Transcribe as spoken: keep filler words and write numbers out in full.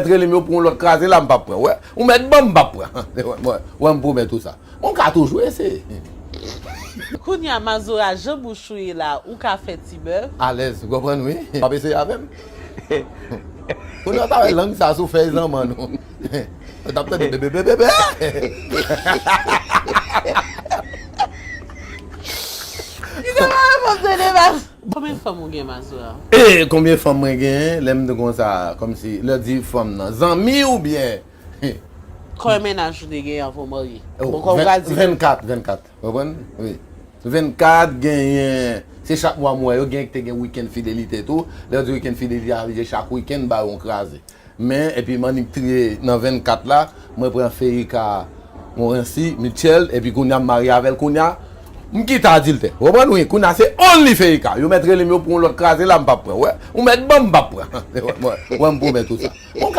Mèt rele m yo pou yon lòt kraze la, m p ap pran. Wè, ou mèt ban m, m p ap pran. Wè, wè, m pwomèt ou sa. Bon, m ka toujou eseye. Kounye a, Mazora, jan bouch ou ye la, ou ka fè ti bèf? Alèz, ou konprann, wi. W ap eseye avè m? Kounye a, w ta wè lang sa sou fèy zanman nou. Ou t ap tande bebe, bebe, bebe. Li te pa reponn se de baz. Konbyen fanm ou gen, Mazora? E konbyen fanm mwen genyen? Lè m di konsa, kòmsi, lè di fanm nan, zanmi oubyen? Konbyen mennaj ou te genyen anvan w marye? Bon, kòm w pral di. Vennkat, vennkat. Konprann? Wi. Vennkat genyen, se chak mwa m wè yo, gen ki te gen wikenn fidelite tou. Lè yo di wikenn fidelite, sa vle di chak wikenn ba yo yon kraze. Men, epi m annik triye nan vennkat la, mwen pran Ferika Morancy Mitchell, epi kounye a m marye avè l kounye a, m kite adiltè. Ou konprann, wi? Kounye a se only Ferika. Yo mèt rele m yo pou yon lòt kraze la, m p ap pran. Wè, ou mèt ban m, m p ap pran. Wè, wè, m pwomèt ou sa. Bon, m ka